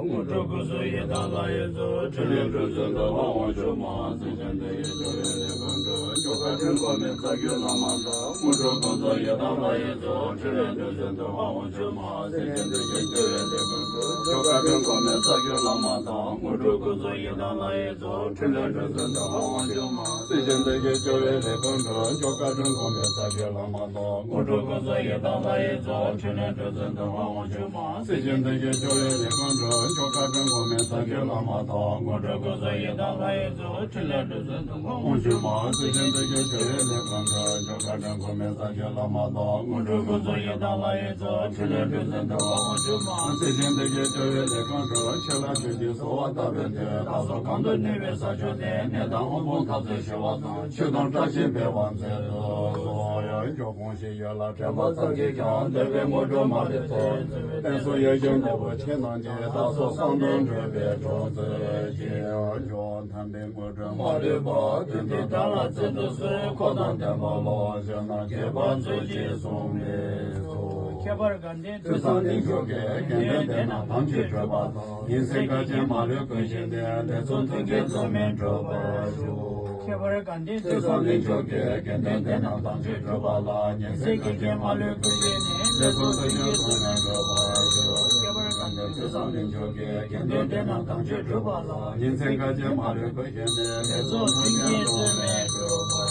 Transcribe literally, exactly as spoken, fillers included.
དངོས་གྲུབ་ཀུན་བཟང་ཡི་དམ་ལྷ་ཡི་གཙོ། ཕྲིན་ལས་སྒྲུབ་ཕྱིར་འདུལ་བ་དབང་ཕྱུག་མ། སེམས་ཅན་བདེ་སྐྱིད་སྤྱོད་པའི་ལས་ཀུན་སྒྲུབ། མཆོག་དཀའ་དྲིན་སྒོམ་མེད་རྩ་བརྒྱུད་བླ་མ་དང་། དངོས་གྲུབ་ཀུན་བཟང་ཡི་དམ་ལྷ་ཡི་གཙོ། ཕྲིན་ལས་སྒྲུབ་ཕྱིར་འདུལ་བ་དབང་ཕྱུག་མ། སེམས་ཅན་བདེ་སྐྱིད་སྤྱོད་པའི་ལས་ཀུན་སྒྲུབ། མཆོག་དཀའ་དྲིན་སྒོམ་མེད་རྩ་བརྒྱུད་བླ་མ་དང་། དངོས་གྲུབ་ཀུན་བཟང་ཡི་དམ་ལྷ་ཡི་གཙོ། ཕྲིན་ལས་སྒྲུབ་ཕྱིར་འདུལ་བ་དབང་ཕྱུག་མ། སེམས་ཅན་བདེ་སྐྱིད་སྤྱོད་པའི་ལས་ཀུན་སྒྲུབ། མཆོག་དཀའ་དྲིན་སྒོམ་མེད་རྩ་བརྒྱུད་བླ་མ་དང་། དངོས་གྲུབ་ཀུན་བཟང་ཡི་དམ་ལྷ་ཡི་གཙོ། ཕྲིན་ལས་སྒྲུབ་ཕྱིར་འདུལ་བ་དབང་ཕྱུག་མ། སེམས་ཅན་བདེ་སྐྱིད་སྤྱོད་པའི་ལས་ཀུན་སྒྲུབ། མཆོག་དཀའ་དྲིན་སྒོམ་མེད་རྩ་བརྒྱུད་བླ་མ་དང་། དངོས་གྲུབ་ཀུན་བཟང་ཡི་དམ་ལྷ་ཡི་གཙོ། ཕྲིན་ལས་སྒྲུབ་ཕྱིར་འདུལ་བ་དབང་ཕྱུག་མ། སེམས་ཅན་བདེ་སྐྱིད་སྤྱོད་པའི་ལས་ཀུན་སྒྲུབ། མཆོག་དཀའ་དྲིན་སྒོམ་མེད་རྩ་བརྒྱུད་བླ་མ་དང་། དངོས་གྲུབ་ཀུན་བཟང་ཡི་དམ་ལྷ་ཡི་གཙོ། ཕྲིན་ལས་སྒྲུབ་ཕྱིར་འདུལ་བ་དབང་ཕྱུག་མ། སེམས་ཅན་བདེ་སྐྱིད་སྤྱོད་པའི་ལས་ཀུན་སྒྲུབ། ཆོས་ལ་ཆོས་ཀྱི་གསོལ་བ་བཏབ་པའི་མཐུས། བདག་སོགས་གང་དུ་གནས་པའི་ས་ཕྱོགས་དེར། ནད་དང་དབུལ་ཕོངས་འཐབ་རྩོད་ཞི་བ་དང་། མཆོད་སྡོང་བཀྲ་ཤིས་འཕེལ་བར་མཛད་དུ་གསོལ། ཡང་འབྱོར་གང་ཞིག་ཡོད་ལ་དྲན་པ་ཙམ་གྱིས་ཀྱང་། འདོད་པའི་དངོས་གྲུབ་མ་ལུས་ཐོབ། བསྟན་སྲུང་ཡེ་ཤེས་ནོར་བུ་ཁྱེད་རྣམས་ཀྱིས། བདག་སོགས་གསང་དུ་འགྲོ་བའི་གྲོགས་མཛོད་ཅིག། ཡང་འབྱོར་དམ་པའི་དངོས་གྲུབ་མ་ལུས་པ། དོན་འདི་བདག་ལ་སྩལ་དུ་གསོལ། འཁོར་དང་ལྡན་པ་ལ་སྤྱོད་ན་ཁྱད་པར་མཛོད་ཅིག་གསུངས་པས་སོ། ཁྱད་པར་དགའ་ལྡན་དུས་གསུམ་གདེང་མཆོག་གིས། དགེ་འདུན་འདི་རྣམས་དམ་ཆོས་སྒྲུབ་པ་དང་། ཉིན་མཚན་བཀའ་བཅད་མ་ལུས་ཀུན་བཞེས་ཏེ། ལས་ཚོགས་མཐུན་རྐྱེན་རྩོད་མེད་འགྲུབ་པར་ཤོག། ཁྱད་པར་དགའ་ལྡན་དུས་གསུམ་གདེང་མཆོག་གིས། དགེ་འདུན་འདི་རྣམས་དམ་ཆོས་སྒྲུབ་པ་ལ། ཉིན་མཚན་བཀའ་བཅད་མ་ལུས་ཀུན་བཞེས་ནས། ལས་ཚོགས་མཐུན་རྐྱེན་རྩོད་མེད་འགྲུབ་པར་ཤོག། ཁྱད་པར་དགའ་ལྡན་དུས་གསུམ་གདེང་མཆོག་གིས། དགེ་འདུན་འདི་རྣམས་དམ་ཆོས་སྒྲུབ་པ་ལ། ཉིན་མཚན་བཀའ་བཅད་མ་ལུས་ཀུན་བཞེས་ནས། ལས་ཚོགས་མཐུན་རྐྱེན་རྩོད་མེད་འགྲུབ་པར།